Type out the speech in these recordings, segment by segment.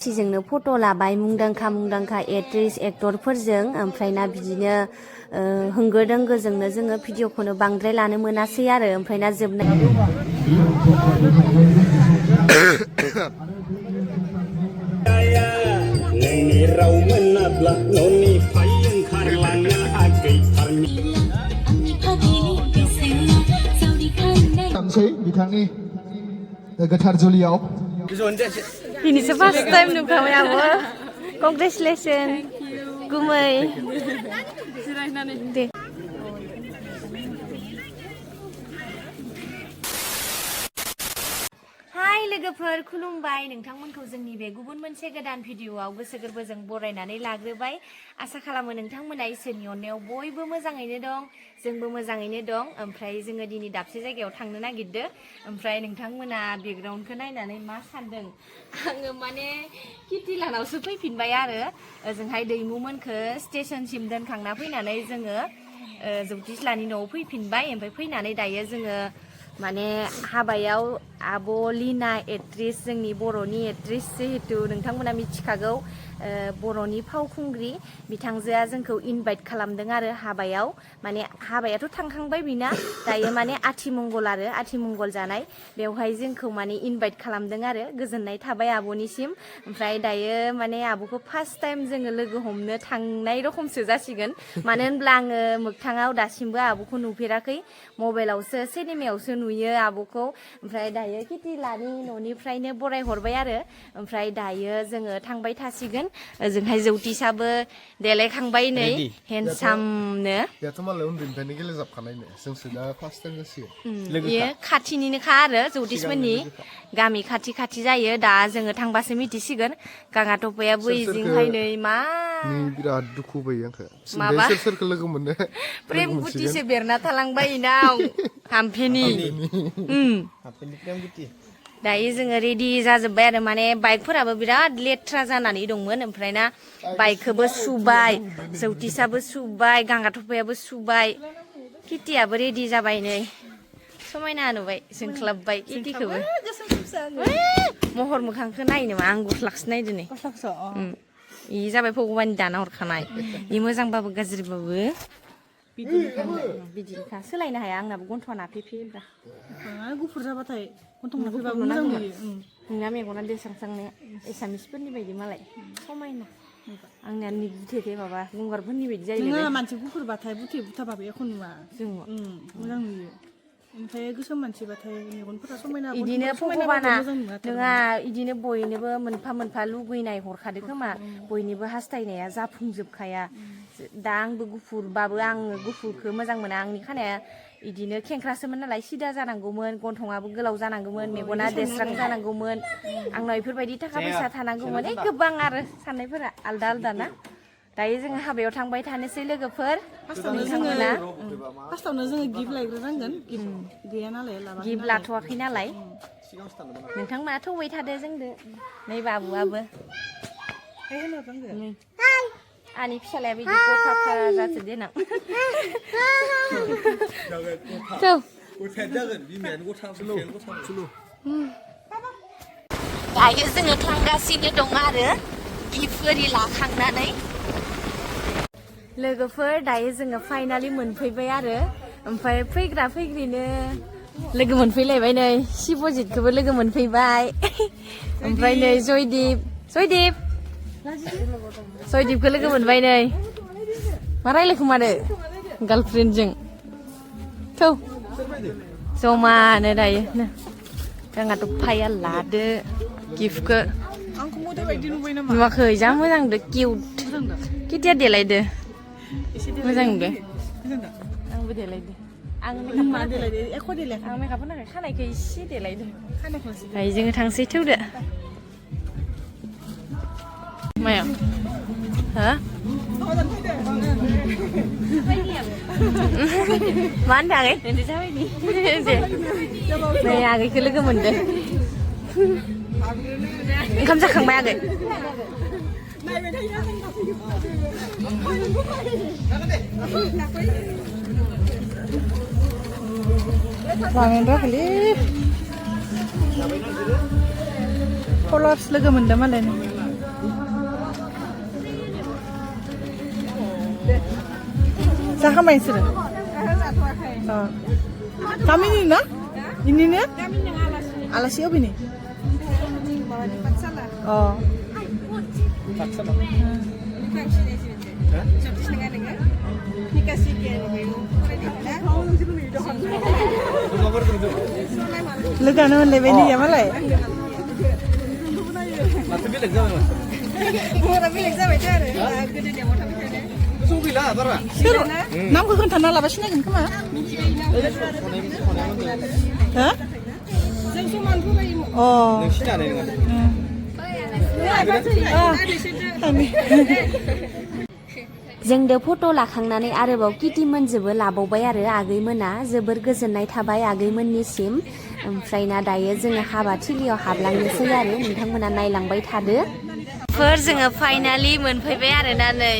सिजोंनो फट' लाबाय मुंदांखा एक्ट्रिस एक्टरफोरजों ओमफ्राय ना बिदिनो होंगो दोंगोजोंनो जोङो भिडिअखौनो बांद्राय लानो मोनासै आरो ओमफ्राय ना जोबनाय बिथांनि गोथार जुलियाव दिनैसो फार्स्ट टाइम नुखाबाय आबो कंग्रेचुलेसन गुमै दे हाय लोगोफोर खुलुमबाय नोंथांमोनखौ जोंनि बे गुबुन मोनसे गोदान भिडिअआव गोसो गोरबोजों बरायनानै लाग्रोबाय आसा खालामो नोंथांमोना इसोरनि अननायाव बयबो मोजाङैनो दं जोंबो मोजाङैनो दं ओमफ्राय जोङो दिनै दाबसे जायगायाव थांनो नागिरदों ओमफ्राय नोंथांमोना बेकग्राउन्डखौ नायनानै मा सानदों आङो माने किटिलानावसो फैफिनबाय आरो ओजोंहाय दैमुमोनखौ स्टेशनसिम दोनखांना फैनानै जोङो जौतिस्लानि न'आव फैफिनबाय ओमफ्राय फैनानै दायो जोङो माने हाबायाव आब' लीना एक्ट्रिस जोंनि बर'नि एक्ट्रिस जिहेतु नोंथांमोना मिथिखागौ बर'नि फावखुंग्रि बिथांजोआ जोंखौ इनभाइट खालामदों आरो हाबायाव माने हाबायाथ' थांखांबाय बिना दायो माने आथिमंगल जानाय बेवहाय जोंखौ माने इनभाइट खालामदों आरो गोजोननाय थाबाय आब'निसिम ओमफ्राय दायो माने आब'खौ फार्स्ट टाइम जोङो लोगो हमनो थांनाय रखमसो जासिगोन मानो होनब्ला आङो मोगथाङाव दासिमबो आब'खौ नुफेराखै मबाइलावसो सिनेमायावसो नुयो आब'खौ ओमफ्राय दायो किटिलानि न'निफ्रायनो बरायहरबाय आरो ओमफ्राय दायो जोङो थांबाय थासिगोन ओजोंहाय जौतिसाबो देलायखांबाय नै हेन्डसामनो बेथ' मालाय उन्दैनिफ्रायनो गेलेजाबखानायनो जोंसो दा फार्स्ट टाइम जासिगोन बेयो खाथिनिनोखा आरो जौतिसमोननि गामि खाथि जायो दा जोङो थांबासो मिथिसिगोन गाङा थफायाबो इजिंहाय नै मा बिराद दुखु बैयो आंखो माबा सोरखौ लोगो मोननो प्रेम गुटिसो बेरना थालांबाय इनाव हामफेनि दायो जोङो रेडि जाजोब्बाय आरो माने बाइकफोराबो बिराद लेथ्रा जानानै दंमोन ओमफ्राय ना बाइकखौबो सुबाय जौतिसाबो सुबाय गाङा थफायाबो सुबाय किटियाबो रेडि जाबाय नै समायना नुबाय जोंख्लाबबाय किटिखौबो महर मोखांखौ नायनो मा आं गस्लाखौसो नायदो नै इ जाबाय भगबाननि दाना हरखानाय इ मोजांबाबो गाज्रिबाबो बिदिनोखा सोलायनो हाया आंनाबो गन्थ'आ नाफेफेब्रा गुफुर जाबाथाय गन्थं नाफेबाबो मोजां नुयो नोंना मेगना देरस्रांस्रांनाया एसामिसफोरनि बायदि मालाय समायना आंनिया बुथेथे माबा गंगारफोरनि बायदि जायो नोङो मानसि गुफुरबाथाय बुथे बुथाबाबो एख' नुवा जों मोजां नुयो ओमफ्राय गोसोम मानसिबाथाय मेगनफोरा समायना इदिनो भगबाना नोङा इदिनो बयनोबो मोनफा मोनफा लुगैनाय हरखादो खोमा बयनिबो हास्थायनाया जाफुंजोबखाया दा आंबो गुफुरबाबो आङो गुफुरखौ मोजां मोना आंनि खानाया इदिनो खेंख्रासोमोन नालाय सिदा जानांगौमोन गन्थङाबो गोलाव जानांगौमोन मेगना देरस्रां जानांगौमोन आंनाव बेफोरबायदि थाखा फैसा थानांगौमोन गोबां आरो साननायफोरा आलदा आलदा ना दायो जोङो हाबायाव थांबाय थानोसै लोगोफोर फार्स्टआवनो जोङो गिफ्ट लायग्रोनांगोन गैया नालाय गिफ्ट लाथ'वाखै नालाय नोंथांमोना थौबाय थादो जोंदो नै बाबुआबो आंनि फिसालाया बिदि गथाथा जाथो देनां दायो जोङो थांगासिनो दं आरो गिफ्ट ओरि लाखांनानै लोगोफोर दायो जोङो फाइनालि मोनफैबाय आरो ओमफ्राय फैग्रिनो लोगो मोनफैलायबाय नै शिबजितखौबो लोगो मोनफैबाय ओमफ्राय नै जयदीपखौ लोगो मोनबाय नै मा रायलायखोमानो गार्लफ्रेन्डजों थौ जमानो दायो गाङाथ' फाया लादो गिफ्टखौ नुवाखै जा मोजां नुदो किउट किटिया देलायदो मोजां नुदो आंबो देलायदो आं मेकआप होनाखै खानायखौ इसे देलायदो दायो जोङो थांसै थौदो मायाव हो मा होनदों आगै नै आगैखौ लोगो मोनदो ओंखाम जाखांबाय आगै Wangen rakli. Followers logo mondo malah nih. जाखांबाय नोंसोरो गामिनि ना इनिनो आलासि अबेनि अ लोगोआनो मोनलायबाय नैया मालाय माथो बेलेग जाबाय महरा बेलेग जाबायथ' आरो गोदोनियाव थाबाय गोसोआव गैला बारा नामखौ खोन्थाना लाबा सिनायगोन खोमा हो जों समान फरायोमोन अ नों सिनायनाय नङा जोंदो फट' लाखांनानै आरोबाव किटि मोनजोबो लाबावबाय आरो आगैमोना जोबोर गोजोननाय थाबाय आगैमोननिसिम ओमफ्राय ना दायो जोङो हाबाथिलियाव हाबलांनोसै आरो नोंथांमोना नायलांबाय थादो जोङो फाइनालि मोनफैबाय आरोना नै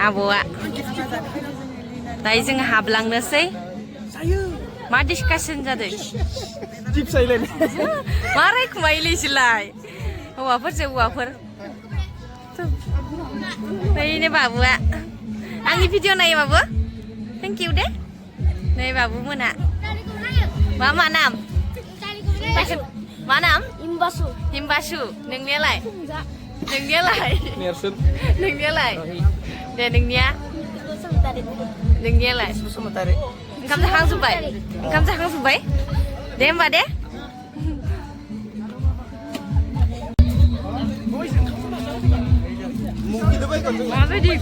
आब'आ दायो जोङो हाबलांनोसै मा डिसकासन जादों मा रायखुमायोलैसोलाय हौवाफोरजों हौवाफोर नै बाबुआ आंनि भिडिअ नायो बाबु थेंक इउ दे नै बाबु मोना मा नाम मा नाम हिमबासु नोंनियालाय नोंनियालाय दे नोंनियालाय ओंखाम जाखांजोब्बाय दे होमबा दे माबायदि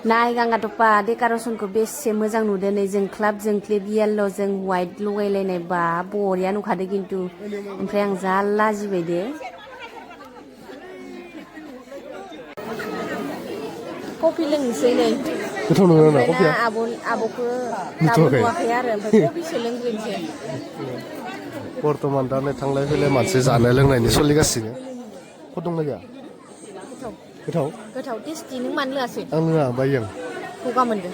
नाय गांगा टपा डेकारेसनखौ बेसे मोजां नुदों नै जोंख्लिब येल्ल' जों व्हाइट लगायलायनाय बा बरिया नुखादों खिन्थु ओमफ्राय आं जा लाजिबाय दे कफि लोंनोसै नै गोथाव नङा ना कफिया आब'खौ दाबो नुवाखै आरो ओमफ्राय कफिसो लोंग्रोनोसै बर्तमान दा नै थांलाय फैलाय मानसि जानाय लोंनायनि सोलिगासिनो दंना गैया गोथाव टेस्टि नों मानो लोङासै आं लोङा बायो आं गगा मोनदों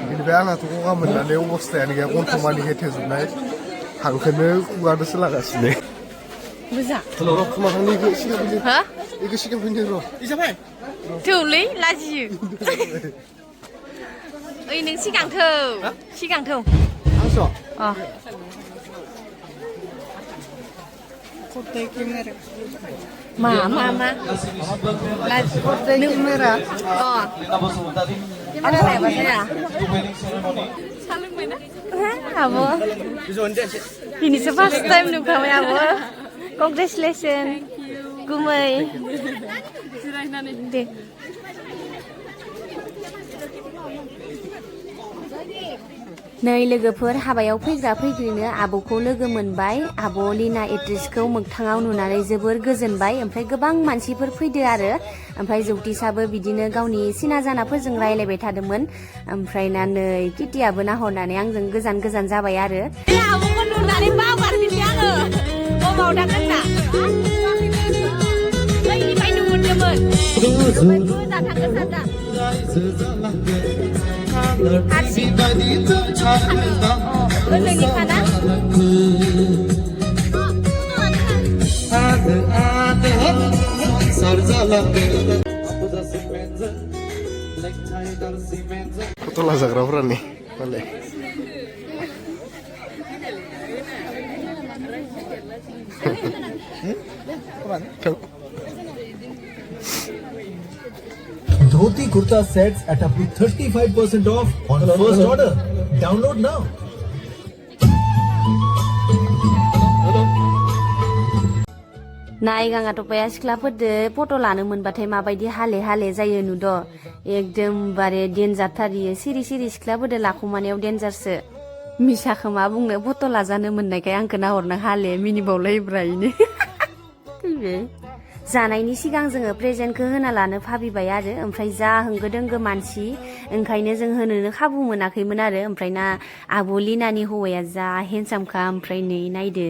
बेनिफ्राय आंहाथ' गगा मोननानै अबस्थायानो गैया गन्थंमानि हेथेजोबनाय हांखोनो खुगादोसो लागासिनो मोजां इखौ सिगां फैनो र' थौलै लाजियो ओइ नों सिगांथौ अ मा केमेरा लायाबा जाया आब' दिनैसो फार्स्ट टाइम नुखाबाय आब' कंग्रेचुलेसन गुमै दे नै लोगोफोर हाबायाव फैग्रिनो आब'खौ लोगो मोनबाय आब' लिना एक्ट्रेसखौ मोगथाङाव नुनानै जोबोर गोजोनबाय ओमफ्राय गोबां मानसिफोर फैदो आरो ओमफ्राय जौतिसाबो बिदिनो गावनि सिना जानाफोरजों रायलायबाय थादोंमोन ओमफ्राय ना नै किटियाबो नाहरनानै आंजों गोजान जाबाय आरो आब'खौ नुनानै बावगारफिनबाय आङो अबाव दागोनना बैनिफ्राय नुहुरदोंमोन गोजा थांगोन सानदा हारसिं गोरलैनिखाना फट' लाजाग्राफोरानो मालाय Dhoti kurta sets at up to 35% off on first order. Download now. नाय गाङा टपाया सिख्लाफोरदो फट' लानो मोनबाथाय माबायदि हाले जायो नुद' एकदमबारे डेन्जारथारियो सिरि सिख्लाफोरदो लाखुमानायाव डेन्जारसो मिसाखौ मा बुंनो फट' लाजानो मोननायखाय आंखौ नाहरनो हाले मिनिबावलायब्रायनो जानायनि सिगां जोङो प्रेजेन्टखौ होना लानो भाबिबाय आरो ओमफ्राय जा होंगो दोंगो मानसि ओंखायनो जों होनोनो खाबु मोनाखैमोन आरो ओमफ्राय ना आब' लिनानि हौवाया जा हेन्डसामखा ओमफ्राय नै नायदो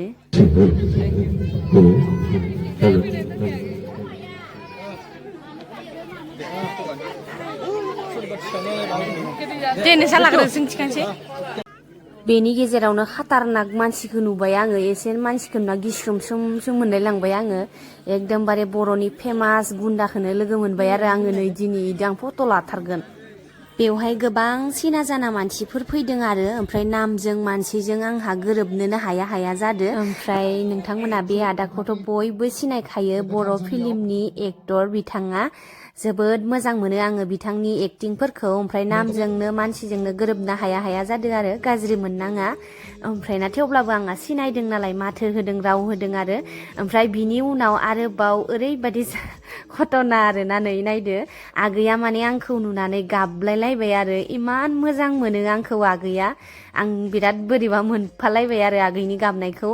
दे नोंसा लाग्रो सोंथिखानोसै बेनि गेजेरावनो खाटारनाक मानसिखौ नुबाय आङो एसे मानसिखौ नुना गिस्रोमसोमसो मोनलाय लांबाय आङो एकदमबारे बर'नि फेमास गुन्दाखौनो लोगो मोनबाय आरो आङो नै दिनै आं फट' लाथारगोन बेवहाय गोबां सिना जाना मानसिफोर फैदों आरो ओमफ्राय नामजों मानसिजों आंहा गोरोबनोनो हाया जादों ओमफ्राय नोंथांमोना बे आदाखौथ' बयबो सिनायखायो बर' फिल्मनि एक्टर बिथाङा जोबोद मोजां मोनो आङो बिथांनि एक्टिंफोरखौ ओमफ्राय नामजोंनो मानसिजोंनो गोरोबनो हाया जादों आरो गाज्रि मोननाङा ओमफ्राय ना थेवब्लाबो आंहा सिनायदों नालाय माथो होदों राव होदों आरो ओमफ्राय बिनि उनाव आरोबाव ओरैबायदि घटना आरोना नै नायदो आगैया माने आंखौ नुनानै गाबलायलायबाय आरो इमान मोजां मोनो आंखौ आगैया आं बिराद बोरैबा मोनफालायबाय आरो आगैनि गाबनायखौ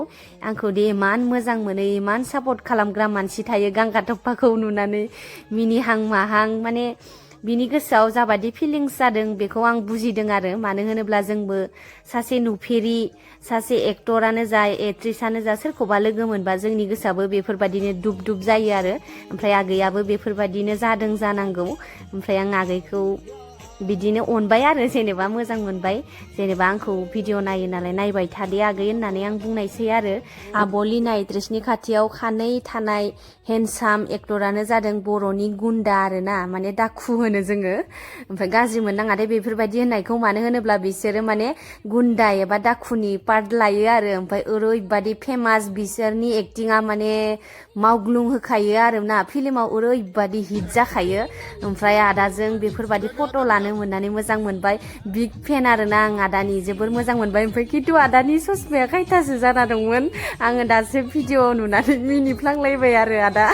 आंखौ दे इमान मोजां मोनो इमान सापर्ट खालामग्रा मानसि थायो गांगा थफाखौ नुनानै मिनिहां माहां माने बिनि गोसोआव जाबादि फिलिंस जादों बेखौ आं बुजिदों आरो मानो होनोब्ला जोंबो सासे नुफेरि सासे एक्टरानो जा एक्ट्रिसानो जा सोरखौबा लोगो मोनबा जोंनि गोसोआबो बेफोरबादिनो दुब दुब जायो आरो ओमफ्राय आगैयाबो बेफोरबादिनो जादों जानांगौ ओमफ्राय आं आगैखौ बिदिनो अनबाय आरो जेनेबा मोजां मोनबाय जेनेबा आंखौ भिडिअ नायो नालाय नायबाय थादे आगै होननानै आं बुंनायसै आरो आब' लिना एक्ट्रेसनि खाथियाव खानै थानाय हेन्डसाम एक्टरानो जादों बर'नि गुन्दा आरोना माने दाखु होनो जोङो ओमफ्राय गाज्रि मोननाङा दे बेफोरबायदि होननायखौ मानो होनोब्ला बिसोरो माने गुन्दा एबा दाखुनि पार्ट लायो आरो ओमफ्राय ओरैबादि फेमास बिसोरनि एक्टिङा माने मावग्लुं होखायो आरोना फिल्माव ओरैबादि हिट जाखायो ओमफ्राय आदाजों बेफोरबादि फट' लानो मोननानै मोजां मोनबाय बिग फेन आरोना आं आदानि जोबोर मोजां मोनबाय ओमफ्राय खिन्थु आदानि ससमाया खैथासो जाना दंमोन आङो दासो भिडिअ नुनानै मिनिफ्लांलायबाय आरो आदा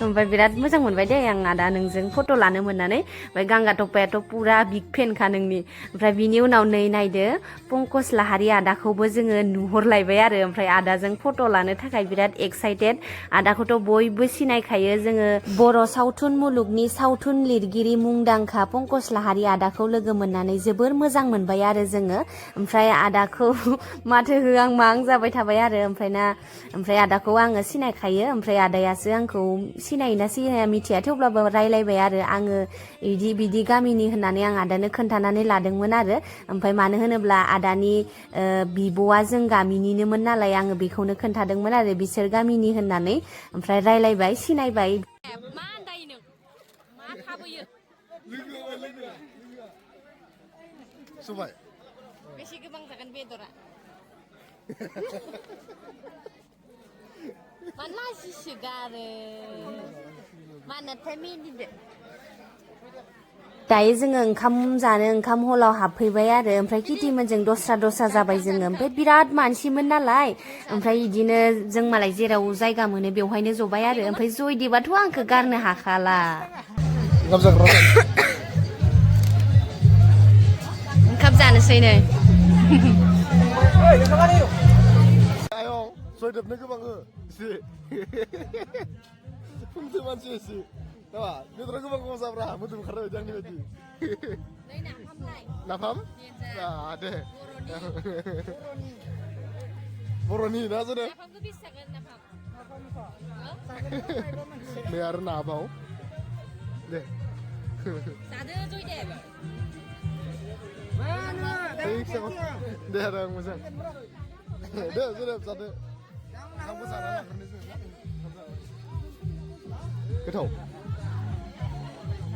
ओमफ्राय बिराद मोजां मोनबाय दे आं आदा नोंजों फट' लानो मोननानै ओमफ्य गांगा थफायाथ' पुरा बिग फेनखा नोंनि ओमफ्राय बिनि उनाव नै नायदो पंकज लाहारि आदाखौबो जोङो नुहरलायबाय आरो ओमफ्राय आदाजों फट' लानो थाखाय बिराद एक्साइटेड आदाखौथ' बयबो सिनायखायो जोङो बर' सावथुन मुलुगनि सावथुन लिरगिरि मुंदांखा पंकज लाहारि आदाखौ लोगो मोननानै जोबोर मोजां मोनबाय आरो जोङो ओमफ्राय आदाखौ माथो होआं माहां जाबाय थाबाय आरो ओमफ्राय आदाखौ आङो सिनायखायो ओमफ्राय आदायासो आंखौ सिनायोना सिनाया मिथिया थेवब्लाबो रायलायबाय आरो आङो बिदि गामिनि होननानै आं आदानो खोन्थानानै लादोंमोन आरो ओमफ्राय मानो होनोब्ला आदानि बिब'आ जों गामिनिनोमोन नालाय आङो बेखौनो खोन्थादोंमोन आरो बिसोर गामिनि होननानै ओमफ्राय रायलायबाय सिनायबाय मा आन्दायो नों मा थाबोयो सबाय बेसे गोबां जागोन बेदरा मा लाजिसो गारो मानोथाय मिनिदो दायो जोङो ओंखाम जानो ओंखाम हलाव हाबफैबाय आरो ओमफ्राय किटिमोनजों दस्रा जाबाय जोङो ओमफ्राय बिराद मानसिमोन नालाय ओमफ्राय बिदिनो जों मालाय जेराव जायगा मोनो बेवहायनो जबाय आरो ओमफ्राय जयदेबाथ' आंखौ गारनो हाखाला ओंखाम जानोसै नै जयदेबनो गोबां हो एसे फुंसे मानसि एसे नामा बेदरा गोबां जाब्रा मोदोम ओंखारबाय बायदि आंनि बायदि नाफाम दे बर'नि ना जोङो नै आरो नाबाव दे दे आरो आं मोजां दे जोनोब जादो आंबो जाना लाग्रोनोसै गोथाव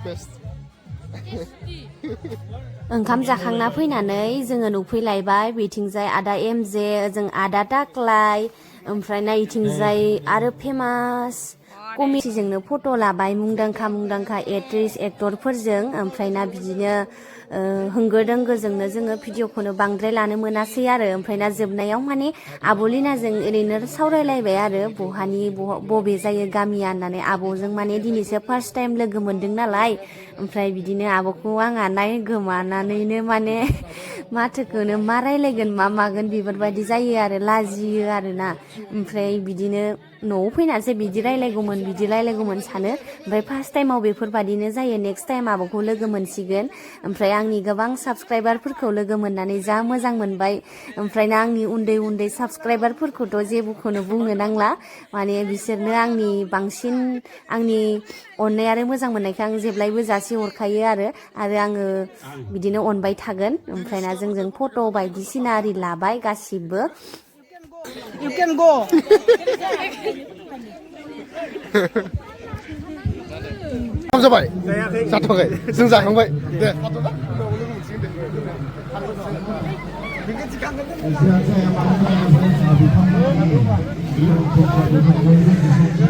बेस्ट ओंखाम जाखांना फैनानै जोङो नुफैलायबाय बिथिंजाय आदा एमजे ओजों आदा टाक्लाय ओमफ्राय नायथिंजाय आरो फेमास कमिटिजोंनो फट' लाबाय मुंदांखा एक्ट्रिस एक्टरफोरजों ओमफ्राय ना बिदिनो होंगो दोंगोजोंनो जोङो भिडिअखौनो बांद्राय लानो मोनासै आरो ओमफ्राय ना जोबनायाव माने आब' लिनाजों ओरैनो सावरायलायबाय आरो बबे जायो गामिया होननानै आब'जों माने दिनैसो फार्स्ट टाइम लोगो मोनदों नालाय ओमफ्राय बिदिनो आब'खौ आंहा नायगोमानानैनो माने माथोखौनो मा रायलायगोन मा मागोन बेफोरबायदि जायो आरो लाजियो आरोना ओमफ्राय बिदिनो न'आव फैनानैसो बिदि रायलायगौमोन सानो ओमफ्राय फार्स्ट टाइमाव बेफोरबादिनो जायो नेक्स्ट टाइम आब'खौ लोगो मोनसिगोन ओमफ्राय आंनि गोबां साबस्क्राइबारफोरखौ लोगो मोननानै जा मोजां मोनबाय ओमफ्रायनो आंनि उन्दै साबस्क्राइबारफोरखौथ' जेबोखौनो बुंनो नांला माने बिसोरनो आंनि बांसिन आंनि अननाय आरो मोजां मोननायखौ आं जेब्लायबो जासिहरखायो आरो आङो बिदिनो अनबाय थागोन ओमफ्रायना जोंजों फट' बायदिसिना आरि लाबाय गासिबो You can go. ओंखाम जाबाय जाथ'वाखै जों जाखांबाय दे थाथ'ना उनाव लोगो मोनसिगोन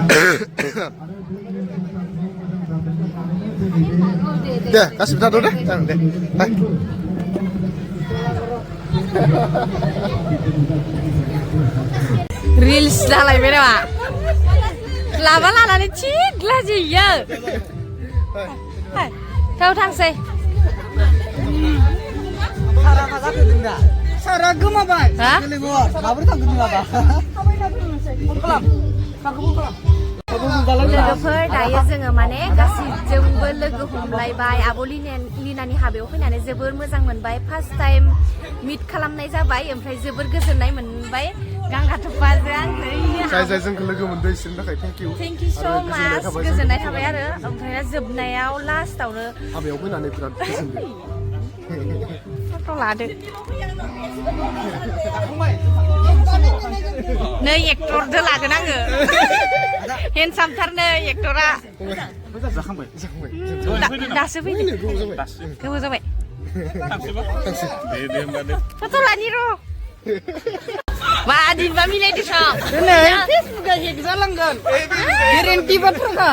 दे दे गासिबो थाथ' दे जागोन दे बाय रिल्स जालायबाय नामा लाबा लानानै थिग लाजियो थाव थांसै सारा गोमाबाय हा माबोरै थांगोन नङाबा लोगोफोर दायो जोङो माने गासैजोंबो लोगो हमलायबाय आब' लिनानि हाबायाव फैनानै जोबोर मोजां मोनबाय फार्स्ट टाइम मिट खालामनाय जाबाय ओमफ्राय जोबोर गोजोननाय मोनबाय गांगाथुफाजों जाय जोंखौ लोगो मोनदों इसोरनि थाखाय थेंक इउ स' माच गोजोननाय थाबाय आरो ओमफ्राय जोबनायाव लास्टावनो हाबायाव फैनानै बिराद गोजोनदों फट' लादो नै एक्टरजों लागोन आङो हेन्डसामथारनो एक्टरा दासो फैदों गोबाव जाबाय फट' लानि र' मा दिनबा मिलायदो सं दिनै फेसबुकआ हेक जालांगोन गेरेन्टि बाथ्राखा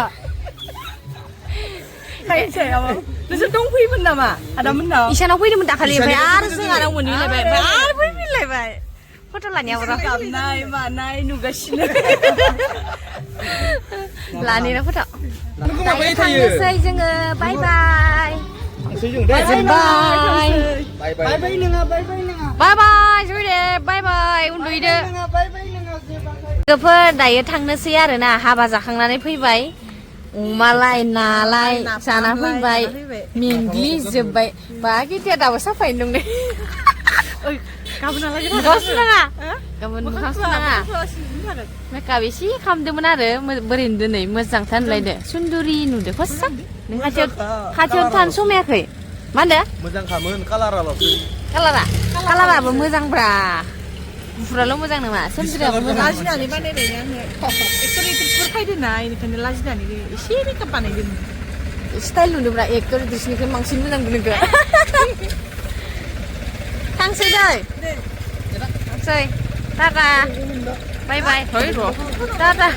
नोंसोर दंफैयोमोन नामा आदामोननाव इसानाव फैदोंमोन दाखालि ओमफ्राय आरो जोंहानाव मोनहैलायबाय ओमफ्राय आरो फैफिनलायबाय फट' लानायाव र' गाबनाय मानाय नुगासिनो लानि र' फट' थांनोसै जोङो बाय बाय गोजोनबाय बाय बाय नङा बाय बाय जुदे बाय बाय उन्दुदो लोगोफोर दायो थांनोसै आरोना हाबा जाखांनानै फैबाय अमालाय नालाय जाना फैबाय मेंग्लिजोब्बाय बा गिदिया दाबो साफायनो दं दे गाबोन सुनाङा मेकआप एसे खालामदोंमोन आरो बोरैनो दिनै मोजांथार नुलायदो सुन्दुरि नुदो खस्सा नों खाथियाव थानो समायाखै मा होनदो मोजां खामोन कालाराल'सो कालाराबो मोजांब्रा गुफुराल' मोजां नङा सोमजिराबो मोजां लाजिनानै बानायनायनो आङो एक्टरफोर फैदों ना बेनिखायनो लाजिनानै एसे मेकआप बानायदों स्टाइल नुदोंब्रा एक्टर एक्ट्रिसनिख्रुइ बांसिन मोजां नुदों थांसै थांसै टाटा बाय बाय टाटा